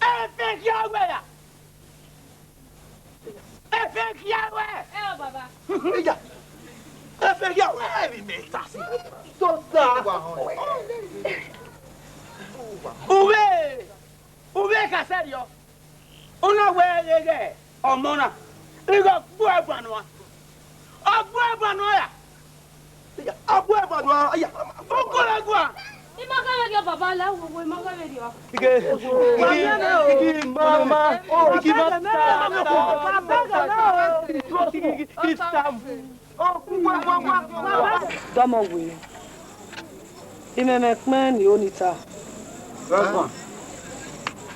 Efẹn khian wẹ ya. Efẹn khian wẹ. Ẹ o baba. Iya. Efẹn khian wẹ. Ẹ vbe mẹ ta si. Tota. Uwẹ, uwẹ ka sẹrriọ. Una wẹ ghe ọmọ na, ighẹ ọ gbuẹ banua, ọ gbuẹ banua ya, ọ gbuẹ banua ya, ọ gbuẹ banua. I ma gha vberriọ baba, la wo wo, I ma gha vberriọ. Ike, ike, ike, mama, ike, mama. Dọmọ wẹ, imẹmẹ kpẹn ni oni ta.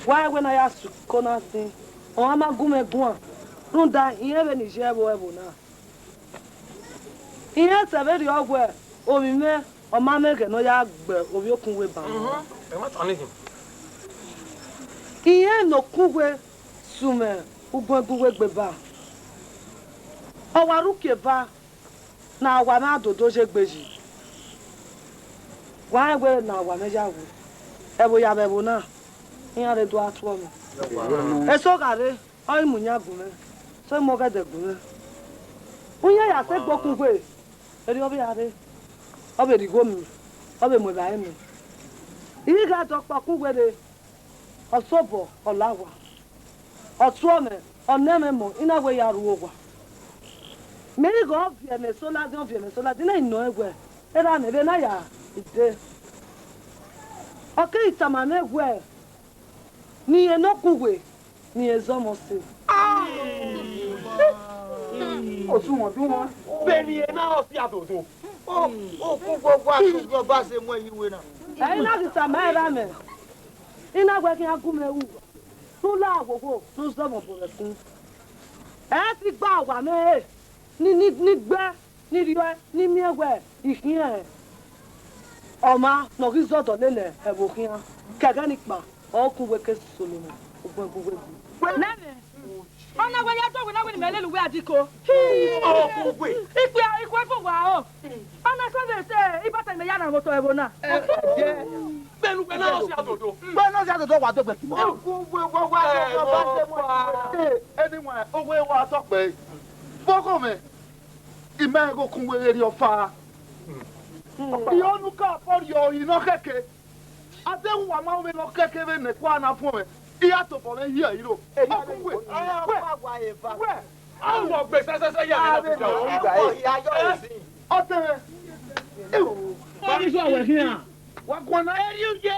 Wa wẹ ne a ya su iko na sin, ọ ma gu mwẹ guan, rhunmwuda irẹn vbene I ye ẹvbo ẹvbo na. Irẹn sẹ vberriọ wẹ ovbi mwẹ, ọ ma mwẹ ẹghẹ ne ọ ya gbe ovbi okun uwe ba. Irẹn ne okun uwe sunu mwẹ uguẹn gu uwe gbe ba. Ọ wa rre uki eva ne a wa mwẹ adodo ye egbe yi. Wa rẹn wẹ ne a wa mwẹ ya wu ẹvbo ya vbe ẹvbo na, iran rre do a tuọ mwẹ. Eso gha rre, ọ i mu iyan gu mwẹ, sẹ ọ i mu ọghẹdẹ gu mwẹ. Uyan ya sẹ egbe okun uwe, erriọ ọ vbe ra rre, ọ vbe rhie igho miẹn, ọ vbe mu evbare miẹn. I ghi gha dẹ ọkpa okun uwe rre, ọ sobọ, ọ la owa. Ọ tuọ mwẹ, ọ nẹ mwẹ emọ, I na wẹ ya ru owa. Mẹ ighẹ ọ viọ ẹmwẹ eso ladian, ọ viọ ẹmwẹ eso ladian, I na nọ ẹn wẹ, erha mwẹ vbe na ya dee. Ọ keghi tama mwẹ wẹ, ne irẹn ne okun uwe, ne irẹn zẹ ọmọ sẹ. Osunmwẹ ọdunmwẹ, vbene irẹn na rọ si adodo. Okun uwe wa sẹ ugbẹn ọba sẹ mu ẹre ye uwẹ na. Ẹ i na ghi tama erha mwẹ, I na wẹ khian gu mwẹ ru. Ne u la wowo ne u zẹ ọmọ bu mwẹ ẹkun. Ẹ i gba owa mwẹ re, ni, ni, ni gbe, ni rhie, ni miẹn wẹ I khian ọmwa ne ọ ghi zẹ ọdọ lele ẹvbo khian, ke ẹghẹ ni kpa, ọ ku uwe ke solo mwẹ, ugbẹn gu uwe gbe. Nẹmwẹ, ọ na wẹ ya dọwẹ na wẹ ne imẹ lele uwe adiko. Ọ ku uwe. Ikpia, ikhuẹ fo wa o. Ọ na sẹ vbe te ibata imẹ ya na vbe otọ ẹvbo na. Ẹ, ẹ, ẹ. Vbene uwẹ na rọ si adodo. Vbene ọ si adodo wa dọgbe. Ọ ku uwe, wa, wa, wa, wa, wa, wa. Eni wan, owe wa tọ kpẹre. Vbọghọ mwẹ, I ma ghe okun wẹ ghe rhie ọfa. Iyọnuka fọrhie ohi ne ọ khẹke. A deghẹ uwa ma ru vbene ọ khẹke vbene ẹkua na fuẹn mwẹ, I ya tobọ mwẹ hiẹ iro. Okun wẹ, wẹ, wẹ. Awọ gbe sẹsẹsẹ ya. Ọtẹn mwẹ. Ọni zọ wẹ khian. Wa guan na. Eri uje.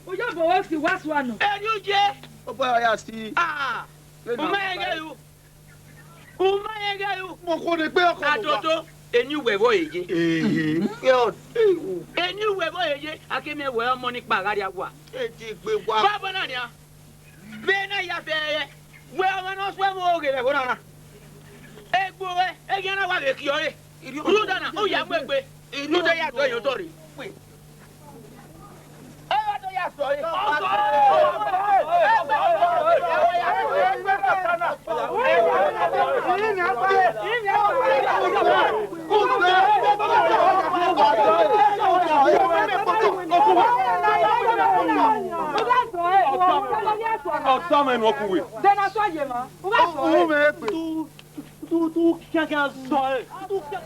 Oya bọ wẹ si wa sua nọ. Eri uje. Obọ ya si. Ah. U ma rẹn ghe ru. U ma rẹn ghe ru. Mo kho ne gbe ọkọ. Adodo, eni uwẹ vbe ye. Ee. Eni uwẹ vbe ye, a ke miẹn wẹ ọmọ ni kpa gha rria wa. Edi gbe wa. Baba na nia. Vbe na ya fẹrẹ, wẹ ọmọ ne ọ suẹ vbe oghe vbe ẹvbo na na. Egbe ruẹ, eghian na wa vbe khiọre. Rhunmwuda na, u ya mu egbe. Rhunmwuda ya dọ yọ dọ rre. Ọ ya dọ ya sọ re. Ọtọ mwẹ ne ọ ku wẹ. Dena sọ ye ma. U gha sọ re. Tu, tu, tu, kian, kian, sọ re. Tu, kian.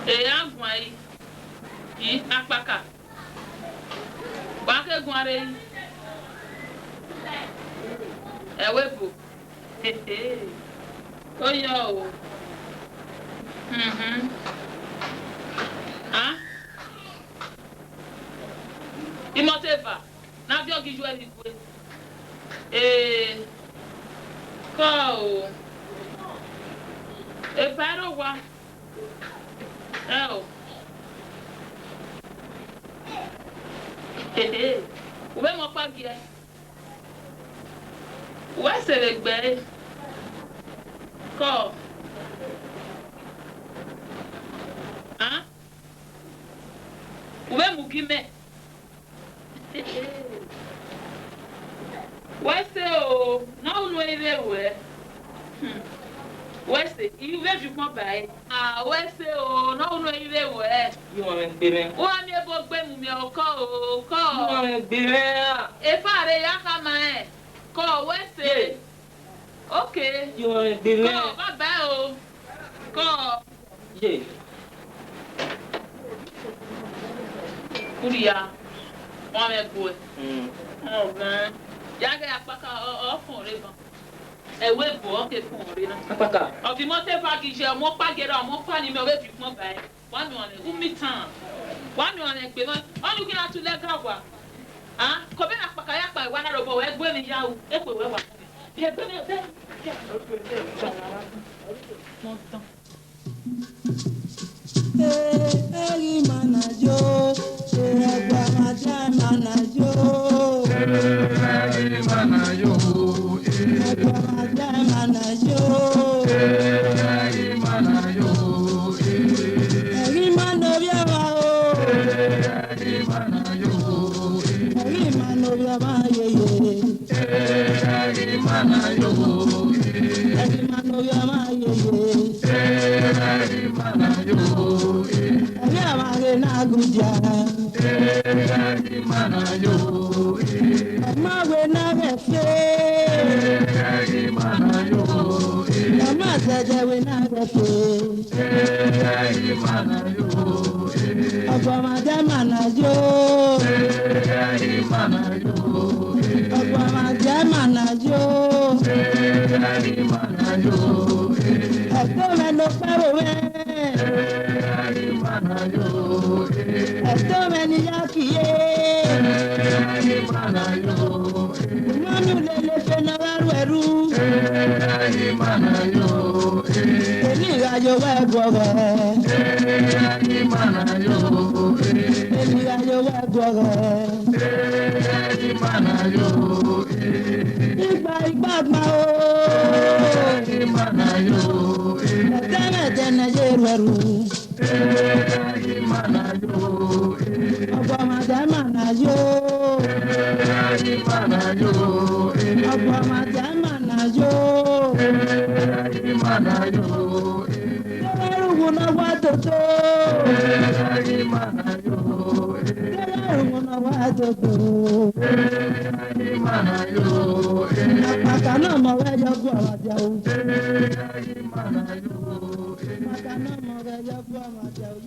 Ehe a guan yi, yi akpaka, wa ke guan rre yi, ẹvbo ebo, hehe, oyọ o, mhm, a, imọto eva. Ne a viọ ghi yu ẹre igue. Ee, kọ o. Epa ẹre owa. Ẹ o. Hehe. U vbe mọ ọkpa giẹ. Wẹ sẹ vbe gbe ẹre. Kọ. A? U vbe mu ugi mẹ. Wẹ sẹ o, ne ọ ru unu ẹre vbe ruẹ. Hmm. Wẹ sẹ, I vbe viọ ukpọn ba ẹre. A, wẹ sẹ o, ne ọ ru unu ẹre vbe ruẹ. Yu ọmwẹ gbe mwẹ. Wa miẹn ebo gbe mu mẹ okọ o, okọ. Yu ọmwẹ gbe mwẹ a. Efa rre ya khama ẹn. Kọ, wẹ sẹ. Ye. Okay. Yu ọmwẹ gbe mwẹ. Kọ, bye bye o. Kọ. Ye. Kuria, wa mwẹ gbe. Mm. Ọmọ, ya ghe akpaka, ọ, ọ fọn rre ban. Ẹvbo ebo, ọ ke fọn rre na. Akpaka. Ọ fi mọto eva ghi ye, ọmọ ọkpa gere, ọmọ ọkpa ni mẹ, ọ vbe fi ukpọn ba ẹre. Wa miẹn ọnrẹn, u miẹn itan. Wa miẹn ọnrẹn gbe mẹ. Ọnii u ghi na tu lẹga wa. A, kobene akpaka ya kpa wa na robọ, wẹ gbe emwi ya ru, ekpe wẹ wa. Ye gbe mẹ, gbe. Mọ dan. Ee, ẹghi ma na yo, ee, ẹgba ma dia ma na yo. Ee, ẹghi ma na yo, ee. Ẹgba ma dia ma na yo. Ee, ẹghi ma na yo, ee. Ẹghi ma ne ovbi ọmwa o. Ee, ẹghi ma na yo, ee. Ẹghi ma ne ovbi ọmwa yeye. Ee, ẹghi ma na yo, ee. Ẹghi ma ne ovbi ọmwa yeye. Ee, ẹghi ma na yo, ee. Ẹghi ọmwa ghe na gu dia. Ee, ẹghi ma na yo, ee. Ọmwa wẹ na ghẹ fe. Ee, ẹghi ma na yo, ee. Ọmwa zẹdẹ wẹ na ghẹ fe. Ee, ẹghi ma na yo, ee. Ọgua ma dia ma na yo. Ee, ẹghi ma na yo, ee. Ọgua ma dia ma na yo. Ee, ẹghi ma na yo, ee. Ẹto mwẹ ne okpẹvbo mwẹ. Ee, ẹghi ma na yo, ee. Ẹto mwẹ ne I ya kie. Ee, ẹghi ma na yo, ee. Mami ulele fe ne ọ gha ru ẹru. Ee, ẹghi ma na yo, ee. Eni gha yo wẹ guọghọ. Ee, ẹghi ma na yo, ee. Eni gha yo wẹ guọghọ. Ee, ẹghi ma na yo, ee. Igba igba gba o. Ee, ẹghi ma na yo, ee. Ẹdẹ mwẹ ẹdẹ ne ye ru ẹru. Ee, Kẹrẹ ọmọ na wa dogbo. Akpaka na ma wẹ yọ gu ọmwa dia o. Akpaka na ma wẹ yọ gu ọmwa dia o.